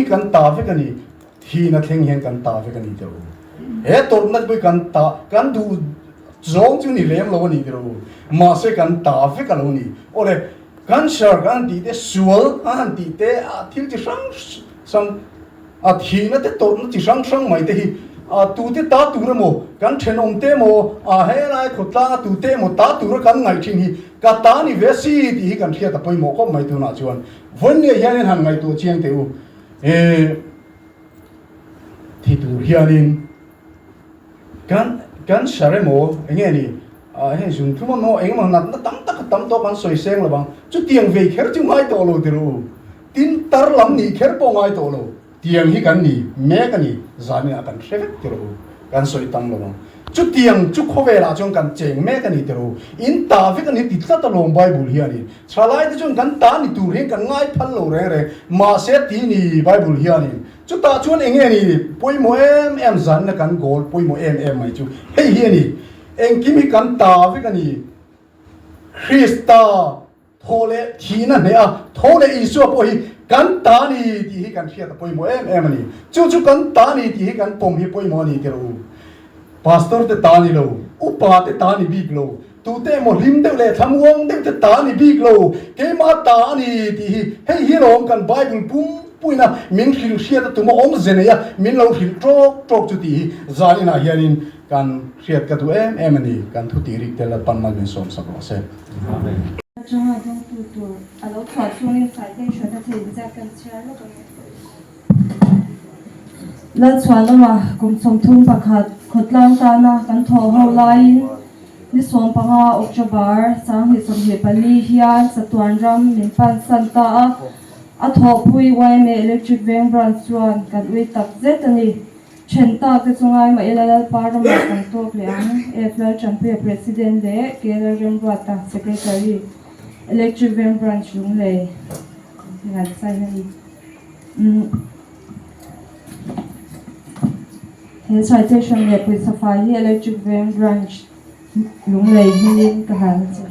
hi kan ta vek a ni, thihna thleng hian kan ta vek a ni tiro. He tawrhna pawh hi kan ta, kan duh zawng chu ni lem lo a ni tiro. Mahse kan ta vek a lo ni. Awle, cancer kan han tih te, sual an han tih te, thil chi hrang hrang, A thihna te tawrhna chi hrang hrang mai te hi a tute ta tur emaw, kan thenawm te emaw, a helai khawtlanga tute emaw ta tura kan ngaih thin hi ka ta ni ve si tih hi kan hriat a pawimawh khawp mai tunah chuan. Vawiin hianin han ngaihtuah chiang teh u. E thi tur hianin kan kan sar emaw enge ni heng zun thlum emaw engemaw natna tam tak a tam tawh kan sawi seng lo vang. Chutiang vei kher chu ngai tawh lo tirh u. Tin, tar lam nih kher pawh ngai tawh lo, tiang hi kan ni mek a ni, zanin ah kan hre vek tirh u, kan sawi tam lo ang. Chutiang chu khawvelah chuan kan cheng mek a ni tirh u, in ta vek a ni ti tlat alawm Bible hianin. Thalaite chuan kan ta ni tur hian kan ngai phal lo reng reng, mahse ti ni Bible hianin. Chutah chuan eng nge ni pawimawh em em zanina kan goal pawimawh em em mai chu hei hi a ni, engkim hi kan ta vek a ni, Krista. Thaw leh thihna hneh a, tho leh Isua pawh hi kan ta ni tih hi kan hriat a pawimawh em em a ni. Chu chu kan ta ni tih hi kan pawm hi pawimawh a ni tirh u. Pastor te ta ni lo, upa te ta ni bik lo, tute emaw hlim deuh leh thlamuang deuh te ta ni bik lo, keimah ta a ni tih hi hei hi lawm kan Bible pumpuina min hrilh hriat a tum a awmze nei a, min lo hrilh tawk tawk chu tih hi zan inah hianin kan hriat ka duh em em a ni, kan thu tih rik te Lalpan mal min sawm sak rawh se. Amen. Atanga dawngtu tur a lo chhuah chungin citation a thei inziak kan chhiar lawk ang e. Lalchhuanawma kum 31 khawtlang tana kan thawh ho laiin ni 15 October 2024 hian Chatuan ram min pansan ta a, a thawhpui yma Electric Veng Branch chuan kan ui tak zet a ni. Then tak te chu ngai mah ila Lalpa ramah kan tawk leh ang, F Laltanpuia President leh K Lalremruata Secretary, Electric Veng Branch Lunglei ngan sign a ni. He citation leh pawisa fai hi Electric Veng Branch Lunglei hmingin ka hal a che.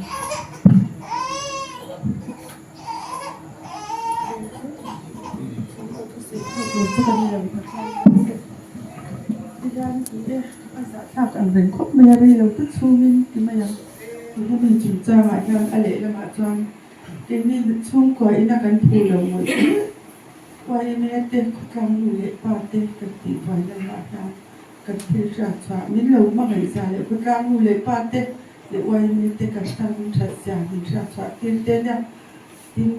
Thlak ang reng khawp mai a, rei lo te chhungin ti mai ang. Hemi chungchangah hian a lehlamah chuan keini chhungkua ina kan phu lo ngawih ngawih yma te khawtlang nu leh pa te kan tihbuai lamah hian kan thil hriat chhuah min lo hmangaih zia leh khawtlang nu leh pa te leh yma te kan tan that zia min hriat chhuah tir te nia. Tin,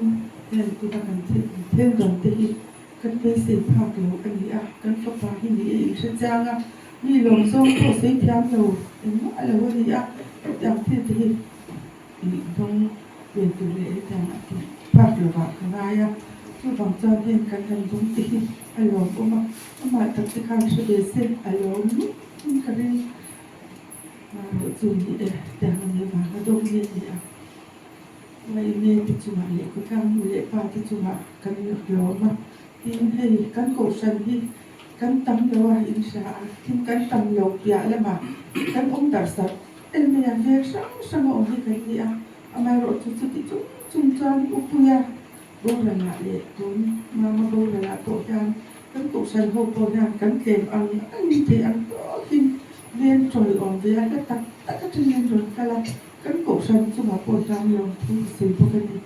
heng tuna kan thil thil dawn te hi kan beisei phak lo a ni a, kan fapa hi ni e inhre chiang a, mi lawm zawng pawh sawi thiam lo engmah a lo a ni a, hetiang thil te hi ih dawng ve tur leh hetiang a tih phak lovah ka ngai a, chuvang chuan heng kan han dawng te hi a lawmawm a, amah tak te khan hre ve se a lawm in ka ring. Marawh chu ni e, hetiang a nih vanga dawng nge ni a. Ngaihme te chungah leh khawtlang nu leh pa te chungah kan lawm a, tin hei kan kohhran hi kan tam lo a inhria a, tin kan tam lo piah lamah kan awm darh sarh em mai a, veng hrang hrang a awm hi kan ni a, amaherawhchu chuti chung chung chuan Upuia boralah leh tun Mama boralah pawh hian kan kohhran ho pawh hian kan tlem ang ang thei ang tawkin veng tawiawm ve a hla tak tak atangin an rawn kal a. Kan kohhran chungah pawh hian lawmthu ka sawi bawk a ni.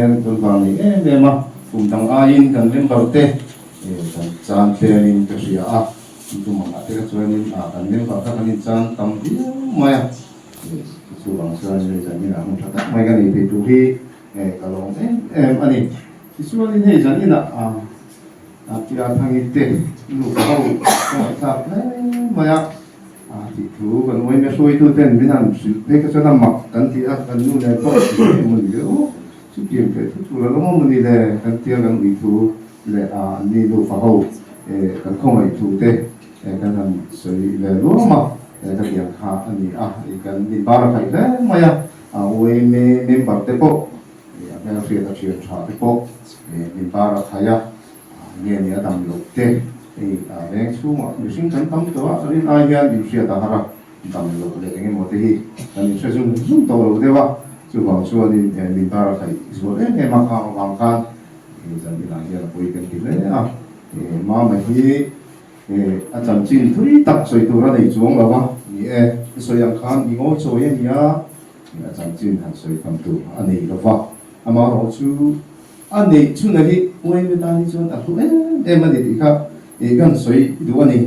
hian kan vang nei em em a, kum dang aiin kan member te kan chan tlemin ka hria a, tum angah te kha chuanin kan member kha kan inchan tam viau mai a, chuvang chuan hei zaninah hun tha tak mai ka nei thei tur hi ka lawm em em a ni. Tichuanin hei zaninah Tia Thangi te nupa ho ka ngaihthlak hle mai a. Tih thu kan uaime hruaitu ten min han hrilh phei kha chuan a mak kan ti a, kan nu nen pawh tih nge maw ni le aw, chutiang teh thu tur a lo awm a ni le kan tia kan ui thu leh a ni nufa ho kan khawngaih thu te kan han sawi ve luam a, khatiang kha a ni a, kan min bar a khaih hle mai a, a uaime member te pawh a hmelhriat a thian tha te pawh min bar a khaih a. Nge ni a dam loh te hei veng chhungah mihring kan tam tawh a, rin ai hian inhriat a har a, dam loh leh eng emaw te hi kan inhre zung zung tawh lo deuh a, chuvang chuanin min bar a khaih zual em em a, khang avang khan zan inah hian a pawi kan ti hle a, Mama hi a chanchin thui tak sawi tur a nei chuang lo a, ni e, i sawi ang khan i ngawi chawi a nia, a chanchin han sawi tam tur a nei lo va, amaherawhchu. A neih chhunah hi uaime tan hi chuan a hlu em em a ni tih kha ih ka han sawi duh a ni.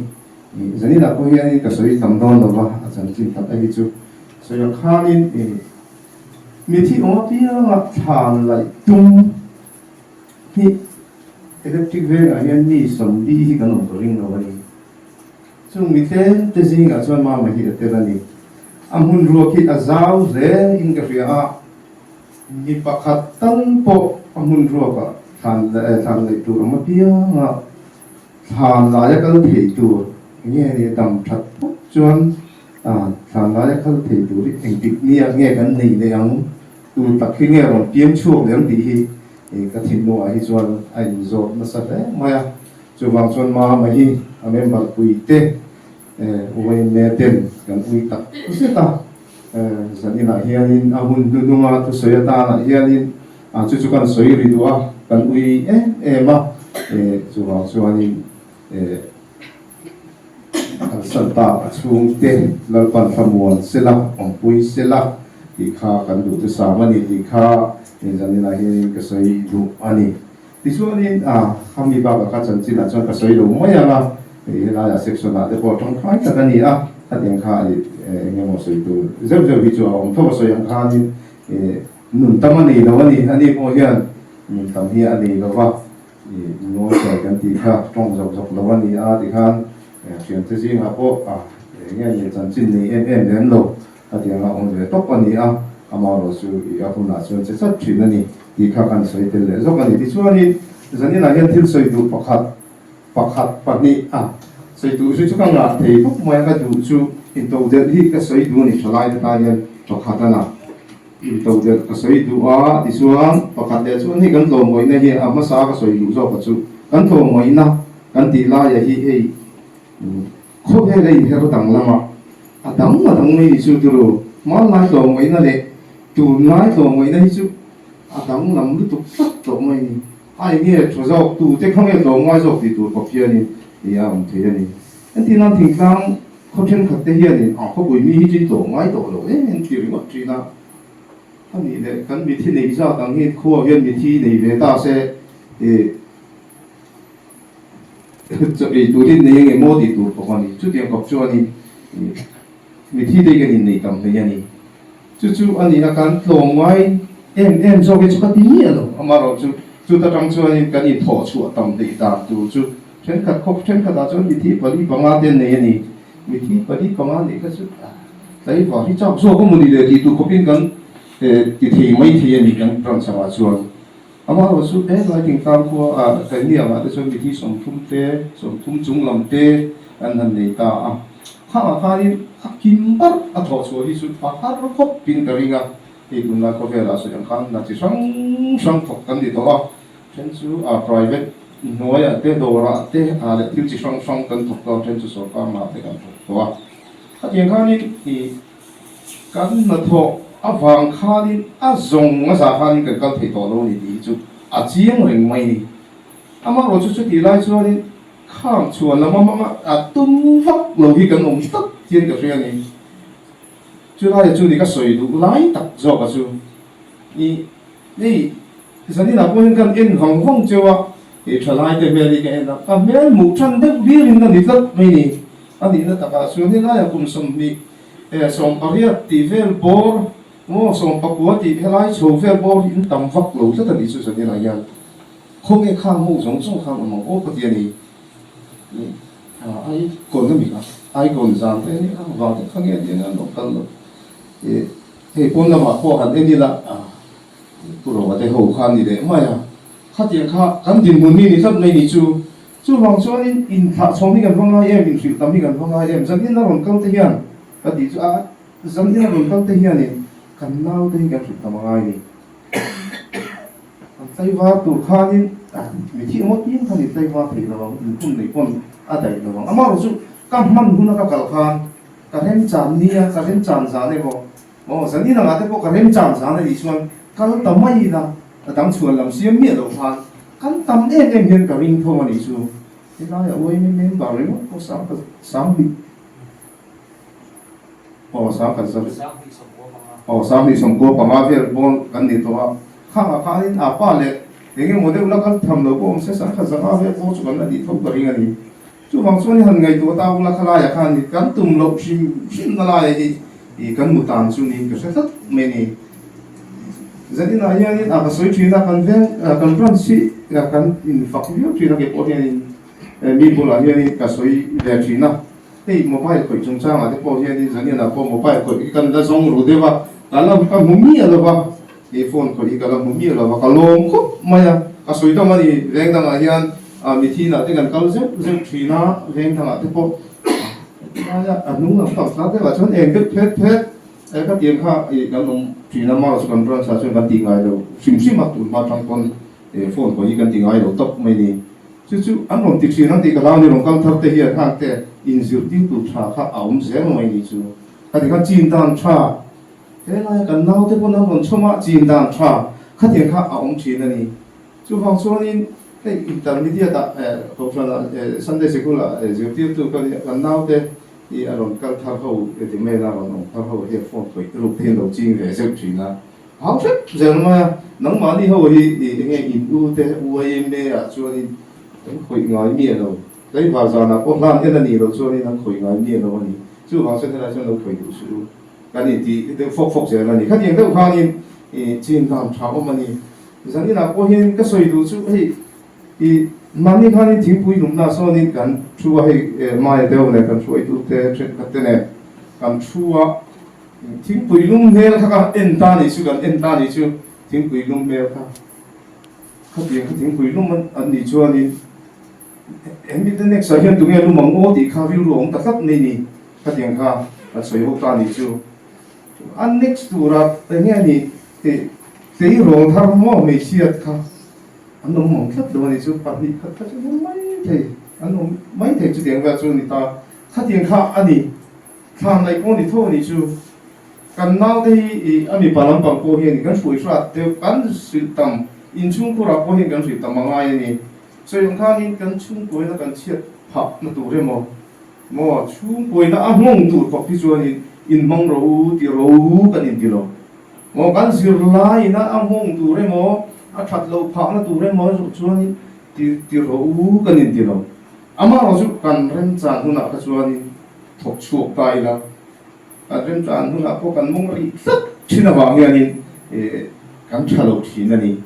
Zaninah pawh hianin ka sawi tam dawn lo va, a chanchin tak a hi chu sawi ang khanin ih mithi awm apianga thlan laih tum hi electric vengah hian mi sawmli hi kan awm ka ring lo a ni. Chung mi tlem te zingah chuan mama hi a tel a ni. A hmun ruak hi a zau hle in ka hria a. Mi pakhat tal pawh a hmun ruakah thlan thlan laih tur awm apiang a, thlan laia kal thei tur eng nge ni dam that phawt chuan thlan laia kal thei tur hi engtik nia nge kan nei leh ang, tu tak hi nge rawn piang chhuak leh ang tih hi ka thinlungah hi chuan a inzawt nasa hle mai a. Chuvang chuan Mama hi a member puite uaime ten kan ui tak zet a. Zaninah hianin a hun hnuhnunga thusawi atanah hianin chu chu kan sawi ri duh a, kan ui em em a, chuvang chuanin kan san tak a chhungte Lalpan thlamuan sela, awmpui sela tih kha kan duh chu sam a ni tih kha zaninah hianin ka sawi duh a ni. Tichuanin khami bakah kha chanchinah chuan ka sawi lo mai ang a, hei helaiah section-ah te pawh tangkai tak a ni a, khatiang kha eng emaw sawi tur zeuh zeuh hi chu a awm tho a, sawi ang khanin nun tam a nei lo a ni, ani pawh hian nun tam hi a nei lo va, ngawi kan tih kha tawng zawk zawk lo a ni a tikhan thiante zingah pawh eng nge ni chanchin nei em em lem lo. Khatiang a awm ve tawp a ni a, amaherawh chu i a hunah chuan che chat thin a ni tih kha kan sawi tel leh zawk a ni. Tichuanin zaninah hian thil sawi duh pakhat, pakhat, pahnih a sawi duh chu chu ka ngah thei khawp mai a, ka duh chu intodelh hi ka sawi duh a ni thalai te tan hian pakhat a na intodelh ka sawi duh a, tichuan pakhat leh chuan hei kan tlawmngawihna hi a hmasa ka sawi duh zawk a chu kan tlawmngawihna kan tih laia hi hei Khawvel a inher danglam a, a dang a dang mai ni chu turu. Hmanlai tlawmngaihna leh tunlai tlawmngaihna hi chu a danglam lutuk tlat tawh mai ni. A enge tha zawk tu te kha nge tlawmngai zawk tih tur kawp hianin ih a awm thei a ni. Entirnan thingtlang khaw thenkhat te hianin a khawpui mi hi chu in tlawmngai tawh lo em em ti ringawt thin a. A nih leh kan mithi neih zat ang hi khuaah hian mithi nei ve ta se ih. Chaw ei turin nei enge maw tih tur kawp a ni. Chutiang kawp chu a ni. Mithi te hi kan inneih tam hlei a ni. Chu chu a ni a, kan tlawm ngai em em zawk hi chu ka ti miah lo. Amaherawh chu chuta tang chuanin kan inthawh chhuah tam hleih dan tur chu thenkhat khawp thenkhatah chuan mithi pali panga te an nei a ni. Mithi pali panga neih kha chu tlaivar hi chak zawk a maw ni le tih tur khawpin kan ti thei mai thei a ni kan branch angah chuan. Amaherawh chu helai thingtlang khua ah Kaini angah te chuan mithi 30 te, 30 chung lam te an han nei ta a. Khangah khanin a kim bar a thawh chhuah hi chu a har khawp in ka ring a, hei tunlai khawvelah sawi ang khan hna chi hrang hrang thawk kan ni tawh a, then chu a private hnuaiah te dawrah te ah leh thil chi hrang hrang kan thawk tawh a, then chu sorkar hna te kan thawk tawh a. Khatiang khanin ih. Kan hnathawh avang khanin a zawng a zah khanin kan kal thei tawh lo a ni tih hi chu a chiang reng mai ni. Amaherawh chu chutih lai chuanin khang chhuan lam amanga a tum vak lo hi kan awm tlat hian ka hria a ni. Chulaiah chu ni ka sawi duh lai tak zawk a chu i hei. Zaninah pawhin kan en vang vang cheu a, i thalai te hmel hi ka en a, ka hmel hmuh than deuh birin a ni tlat mai ni. A nihna takah chuan helaiah kum 20 18 tih vel bawr maw 19 tih helai chho vel bawr hi in tam vak lo tlat a nih chu zaninah hian khawnge khang ho zawng zawng khan awm ang aw ka ti a ni. Icon a ni a, icon zan te ania vang te kha nge a ni anga an awm kal lo. Hei pawn lamah pawh han en ila Pu Rova te ho kha a ni leh mai a, khatiang kha kan dinhmun hi ni tlat mai ni chu. Chuvang chuanin inthlah chhawm hi kan va ngai em, inhrilh tam hi kan va ngai em, zanin a rawn kal te hian ka tih chu a, zanin a rawn kal te hianin kan naute hi kan hrilh tam a ngai ni. An tlaivar tur khanin mithi emaw tin khan in tlaivar theih lo ang, in hun nei pawn a daih lo ang. Amaherawhchu ka hman huna ka kal khan ka remchan nia, ka remchan zan emaw, aw zanin angah te pawh ka remchan zan a nih chuan kal ta mai ila, a dang chhuan lam siam miah loh khan kan tam em em hian ka ring tho a nih chu. Helaiah uaimi member ringawt pawh sang ka sang hnih. Aw 1000 aw 2195 vel pawn kan ni tawh a, khangah khanin a pa leh eng emaw deuh la kal tham lo pawh awm se 1005 vel pawh chu kan la nih tho ka ring a ni. Chuvang chuan i han ngaihtuah ta ula khalaiah khan i kan tum loh hrim hrim na lai hi i kan mu tan chu niin ka hre tlat mai ni. Zaninah hianin a ka sawi thin a, kan veng kan branch hi kan infak viau thin a kei pawh hianin mi bulah hianin ka sawi ve thin a. Hei mobile khawih chungchangah te pawh hianin Zaniana pawh mobile khawih hi kan la zawng ru deuh a, ka la ka hmu miah lo va, he phone khawih hi ka la hmu miah lo va, ka lawm khawp mai a, ka sawi dam a ni, veng dangah hian mi thinah te kan kal zeuh zeuh thin a, veng dangah te pawh helaia a hnung lam tak thlak deuhah chuan eng deuh phet phet ka tiang kha ih kan awm thin a, marawh chu kan branch ah chuan kan tih ngai lo hrim hrim a, tun hma tang pawn phone khawih hi kan ti ngai lo tawp mai ni. Chu chu an rawn ti thin ang tih ka hlau a ni, rawn kal thar te hian hang te inzirtir tur tha kha a awm zel mai ni chu. Khati khan chin dan tha, helaia kan naute pawn an rawn chhawm a, chin dan tha khatiang kha a awm thin a ni. Chuvang chuanin hei intermediate ah kohhranah Sunday sikul ah zirtirtu ka nia, kan naute hi a rawn kal thar ho ti mai a, rawn awm thar ho hian phone khawih ruk te hi an lo ching ve zeuh thin a. Hau hrep zel mai a, nangmahni ho hi eng nge in u te YMA ah chuanin an khawih ngai miah lo, tlaivar zanah pawh hlan en a nih loh chuanin an khawih ngai miah lo a ni, chuvang chuan helai chuan lo khawih duh suh u kan intih deuh fawk fawk zel a ni. Khatiang deuh khanin chin dan tha awm a ni. Zaninah pawh hian ka sawi duh chu hei i mahni khanin thingpui lumna sawnin kan thu a, hei Maia deuh nen kan hruaitu te thenkhat te nen kan thu a, Thingpui lum hmel kha ka en ta nih chu kan en ta nih chu thingpui lum hmel kha khatiang kha thingpui lum an nih chuanin hemi te next ah hian tunge lum ang aw tih kha rilru a awm ta tlat mai ni khatiang kha kan sawi ho ta nih chu a next tura enge a nih tih tleirawl thar maw hmeichhiat kha an awm ang tlat lo a nih chu pahnih khat kha chu an awm mai thei an awm mai thei chutiang vel chu a ni ta khatiang kha a ni. Thlan laih pawh ni tho a nih chu. Kan naute hi i a mipa lampang pawh hian kan hruai hrat deuh, kan hrilh tam, inchhungkhurah pawh hian kan hrilh tam a ngai a ni. Sawi ang khanin kan chhungkuaina kan chhiat phah na tur emaw, maw chhungkuaina a nghawng tur khawp hi chuanin inhmang rawh u ti rawh u kan inti lo. Maw kan zirlaiina a nghawng tur emaw, a that loh phah na tur emaw chuanin ti ti rawh u kan inti lo. Amaherawhchu kan remchan hunah kha chuanin thawk chhuak ta ila, kan remchan hunah pawh kan mawng rih tlat thin avang hianin kan tha lo thin a ni.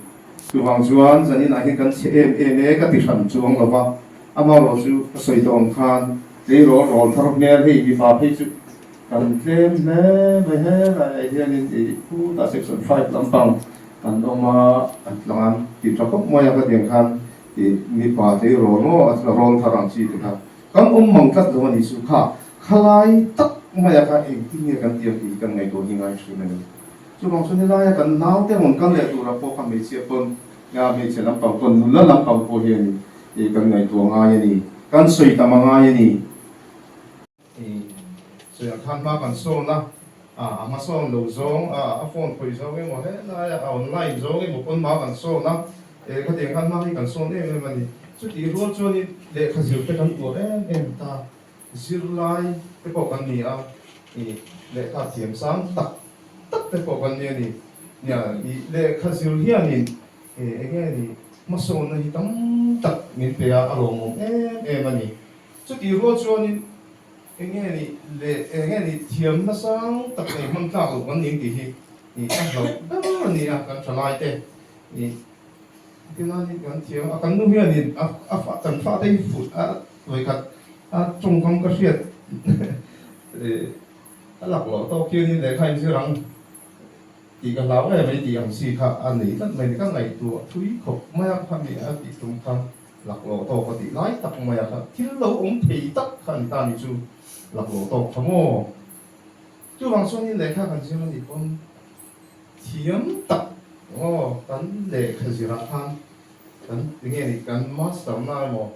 Chuvang chuan zaninah hian kan chhe em em e ka ti hran chuang lo va, amaherawh chu ka sawi tawh ang khan tleirawl rawl thar hmel hei mipa phei chu kan tlem hle mai helaiah hianin ih khutah section 5 lampang kan awm a, an tlang an ti tha khawp mai a khatiang khan ih mipa tleirawl maw a rawl thar ang chi te kha. Kan awm mang tlat lo a nih chu kha, khalai tak maia kha engtin nge kan tiang tih hi kan ngaihtuah hi ngai thin a ni. Chuvang chuan helaia kan naute rawn kal leh turah pawh kha hmeichhia pawn, hmeichhe lampang pawn, nula lampang pawh hian ih kan ngaihtuah ngai a ni, kan sawi tam a ngai a ni. Ih sawi ang khan hma kan sawn a, a hmasawn lo zawng, a phone khawih zawng emaw helaia a online zawng emaw pawn hma kan sawn a, Eh, khatiang khan hma hi kan sawn em em a ni. Chutih rual chuanin lehkha zir te kan uar em em ta, zirlai te pawh kan ni a, ih lehkha thiam sang tak tak te pawh kan ni a ni. Nia, ih lehkha zir hianin Eng nge ni hmasawnna hi tam tak min pe a, a lawmawm em em a ni. Chutih rual chuanin eng nge ni leh eng nge ni thiamna sang tak nei hman tlak loh kan ning tih hi a hlauh ber a ni a, kan thalai te tilai hi kan thiam a, kan nu hianin a kan fate hi fuh a vawikhat a tawngkam ka hriat a laklawh tawk hianin lehkha inzir ang. Tih ka hlau em mai tih ang chi kha a nei tlat mai ni. Ka ngaihtuah thui khawp mai a, khami a tih tum kha laklawh tawk a tih lai tak mai a kha thil lo awm thei tak kha a ni ta ni chu laklawh tawk kha maw. Chuvang chuanin lehkha kan zir a nih pawn thiam tak aw kan lehkha zirah khan kan enge ni kan master na emaw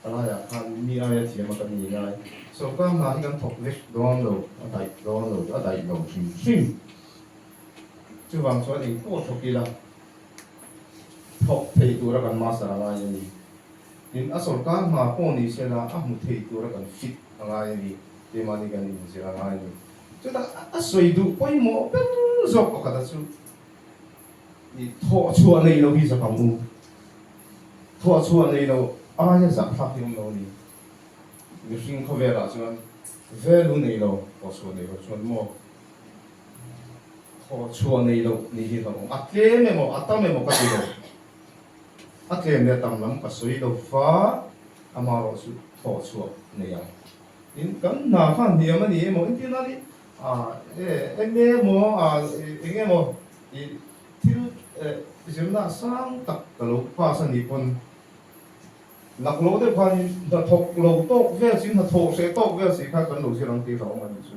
palaiah khan mi aia thiam a kan ni ngai. Sorkar hna hi kan thawk vek dawn lo, a daih dawn lo, a daih lo hrim hrim. Chuvang chuan eng pawh thawk ila, thawk thei tura kan master a ngai a ni. Tin, a sawrkar hma pawh ni sela a hmu thei tura kan fit a ngai a ni, keimahni kan inzir a ngai a ni. Chutah a sawi duh pawimawh ber zawk pakhat a chu i thawh chhuah nei lo hi zak ang u. Thawh chhuah nei lo aia zahthlak hi awm lo a ni. Mihring khawvelah chuan value nei lo, thawh chhuah nei lo chuan maw? Thawh chhuah nei loh ni hi hlauhawm. A tlem emaw, a tam emaw ka ti lo. A tlem leh a tam lam ka sawi lo va, amaherawh chu thawh chhuah nei ang. Tin, kan hna kha hniam a ni emaw, engtin a ni, ah e eng emaw, ah eng emaw tih thil zirna sang tak ka lo pass a nih pawn Lak lo deuh khanin hnathawk lo tawk vel si, hnathawh hreh tawk vel si kha kan lo zir ang tih hlauhawm a nih chu.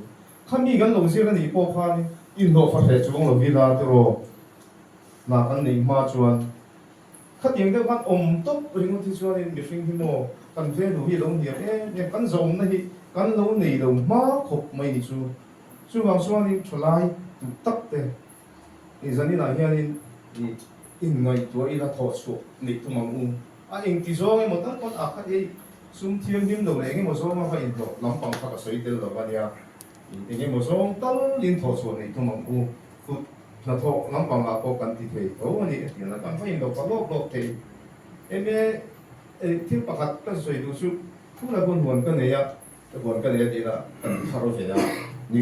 Khami kan lo zir a nih pawh khanin inhlawh fa hreh chuang lo ila tiraw hna kan neih hma chuan khatiang deuh khan awm tawp ringawt hi chuanin mihring hi maw kan value hi a lo hniam em em, kan zawmna hi kan lo nei lo hma khawp mai ni chu. Chuvang chuanin thalai duh tak te I zaninah hianin i inngaihtuah ila thawh chhuah neih tum ang u. A engti zawng emaw tal pawn a kha ei sum thianghlim lo leh engemaw zawnga va inhlawh lampang kha ka sawi tel lo a nia. Eng emaw zawng talin thawh chhuah neih tum ang u. Kut hnathawh lampangah pawh kan ti thei tho a ni. Hetiang kan va inhlawh pah lawk lawk thei. Enge thil pakhat ka sawi duh chu thu la pawn huan ka nei a. Ka huan ka nei a tih lah kan thar ve a ni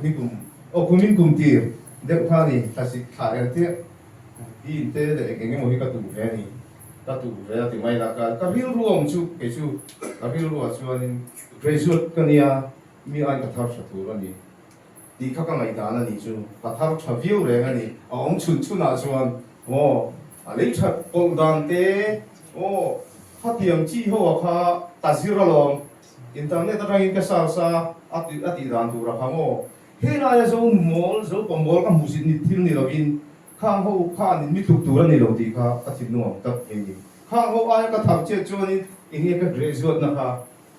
ni kum aw kumin kum tir deuh kha a ni thlasik thla er chiah tin te leh eng eng emaw hi ka duh ve a ni ka duh ve a ti mai lah ka ka rilru awm chu kei chu ka rilru ah chuanin graduate ka nia mi aiin ka thar tha tur a ni tih kha ka ngaihdan a nih chu ka thar tha viau reng a ni a awm chhun chhun ah chuan aw a lei that pawlh dan te aw khatiang chi ho ah kha ka zir alawm internet atangin ka search a a tih a tih dan tur a kha maw he laia zo mawl zo pa mawl ka hmuh zit ni thil ni lovin khang ho khanin mi tluk tur a ni lo tih kha ka thinlung ang tak mai ni khang ho aia ka thar chiat chuanin enge ka graduate na kha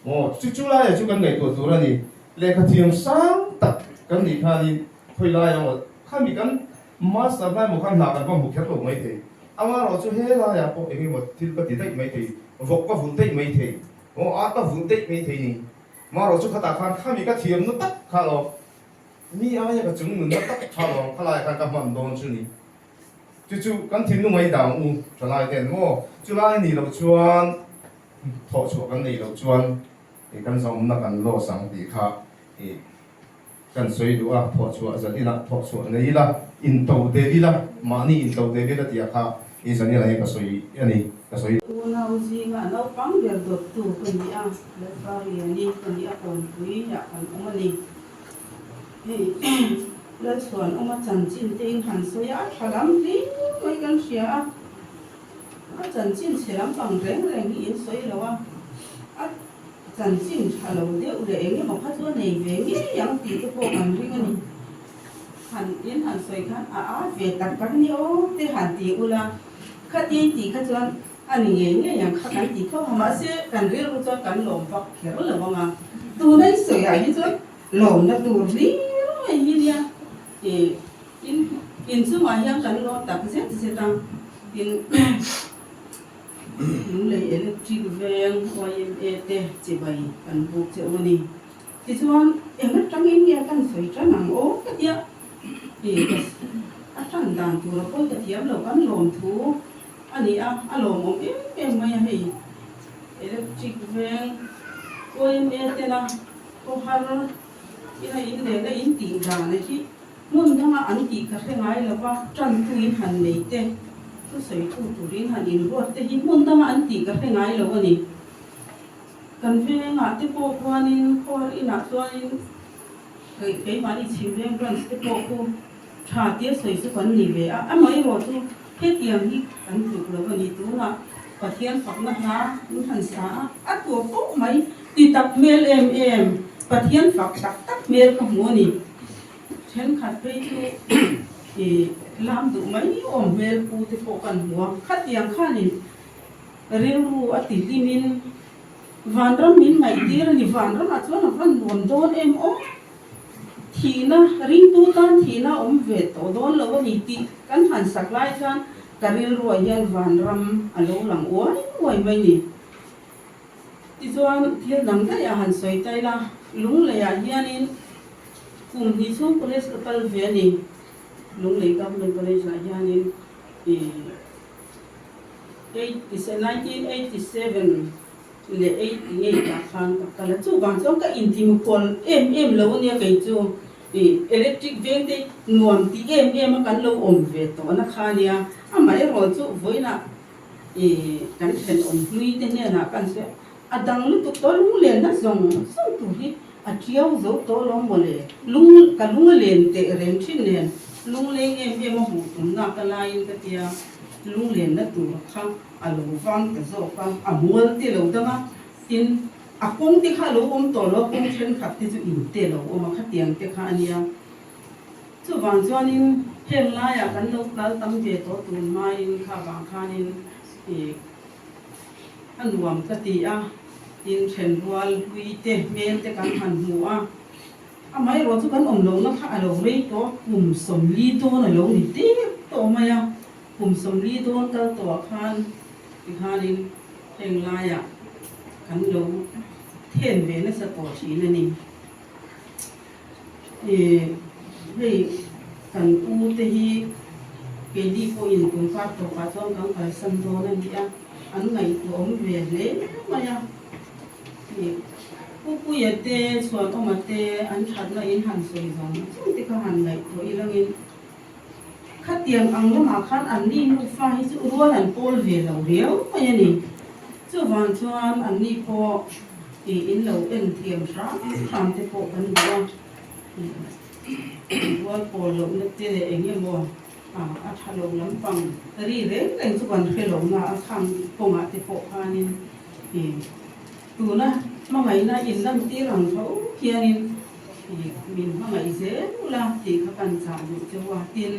Aw, chu chu laiah chu kan ngaihtuah tur a ni. Lehkha thiam sang tak kan nih khanin khawi lai emaw khami kan master lai emaw khan hna kan va hmu kher lo mai thei. Amaherawh chu he laiah pawh eng emaw thil ka ti daih mai thei, vawk ka vulh daih mai thei, aw ar ka vulh daih mai thei ni. Amaherawh chu khatah khan khami ka thiamna tak kha lo, mi aia ka chung nunna tak kha lo kha laiah khan ka hman dawn chu ni. Chu chu kan thinlung a i dang u thalai ten maw? Chulai nih loh chuan Thawh chhuah kan neih loh chuan i kan zawmna kan loss ang tih kha i kan sawi duh a, thawh chhuah zan ila thawh chhuah nei ila, into del ila, mahni into del ila tih ah kha i zan ila hi ka sawi a ni, ka sawi. Unau zinga naupang ber dawttu ka ni a, Lalpa Riani ka ni a, Kawnpui ah kan awm a ni. Hei Lalchhuanawma chanchin te in han sawi a, a tha lam hlim mai kan hria a. A chanchin chhe lampang reng reng hi in sawi lo a, a chanchin tha lo deuh leh eng emaw kha chu a nei ve ngei ang tih te pawh kan ring a ni. Han in han sawi khan a at ve tak tak ni aw te han ti ula, khati tih kha chuan a ni ngei ngei ang kha kan ti tho a, mahse kan rilru chuan kan lawm vak kher lo ang a, tuna i sawi ah hi chuan lawmna tur hlir mai hi nia ih. Tin, inchungah hian kan lawm tak zet zet a, tin, Lunglei Electric Veng YMA te chibai kan buk che u a ni. Tichuan, eng atangin nge kan sawi tan ang aw ka tia, tih ka a tan dan tur a pawi ka thiam lo kan lawmthu a ni a, a lawmawm em em mai a hei. Electric veng YMA tena khawhar ina in lehna in tih dan a hi hmun danga an tih ka hre ngai lo va, tantu in han nei te, thusawitu turin han inruat te hi hmun danga an tih ka hre ngai lo a ni. Kan vengah te pawh khuanin khawhar inah chuanin keimahni chhim veng branch te pawh khu tha tia sawi chu kan ni ve a, amaherawh chu hetiang hi kan tluk lo a ni. Tunah Pathian fakna hla min han sa a, a tuah pawh mai ti tak hmel em em, Pathian fak tak tak hmel ka hmu a ni. Thenkhat phei chu ih lam duh mai awm hmel pu te pawh kan hmu a, khatiang khanin rilru a ti hlimin Vanram min ngaihtir a ni, Vanramah chuan a van nuam dawn em aw? Thihna, ringtu tan thihna a awm ve tawh dawn lo a ni tih kan han sak lai chuan ka rilruah hian Vanram a lo lang uai uai mai ni. Tichuan thil dang daih a han sawi ta ila, Lungleiah hianin kum hnih chhung college ka kal ve a ni. Lunglei Government College-ah hianin ih 1987 leh 88 ah khan ka kal a, chuvang chuan ka intimkhawl em em lo ania kei chu ih electric veng te nuam ti em em a kan lo awm ve tawh na kha ania, amaherawh chu vawiinah ih kan thenawm hlui te hnenah kan sawi a, a dang lutuk tawh lunglenna zawng zawng tur hi a tiau zo tawh lo mawle, lung ka lung a len teh reng thin nen lungleng em em a hmuh tumna ka laiin ka tia lunglenna tur kha a lo vang ta zawk a, a mual te lo dang a, tin a kawng te kha a lo awm tawh lo a, kawng thenkhat te chu in te lo awm a, khatiang te kha a nia. Chuvang chuanin heng laiah kan lo kal tam ve tawh tun hmain kha vang khanin ih a nuam ka ti a, tin thenrual hlui te hmel te kan han hmu a, amaherawh chu kan awm lohna kha a lo rei tawh a, kum 40 dawn a lo ni tep tawh mai a. Kum 40 dawn kal tawhah khan tikhanin heng laiah kan lo then ve nasa tawh thin a ni. Ih hei kan u te hi keini pawhin kum kar tawpah chuan kan kalsan dawn a ni a, an ngaihtuahawm ve hle mai a. Ih Pupuia te Chhuanawma te an thatna in han sawi zawng zawng te kha han ngaihtuah ilangin Khatiang ang lamah khan anni nufa hi chu rual an pawl ve lo riau mai a ni. Chuvang chuan anni pawh ih in lo en thiam hram hram te pawh kan duh a, ih rual pawl lohna te leh eng emaw a tha lo lampang ri reng reng chu kan hre lo na a khang kawngah te pawh khanin ih tuna hmangaihna inlantir ang tho hianin Min hmangaih zel ula tih kha kan chah duh cheu a, tin.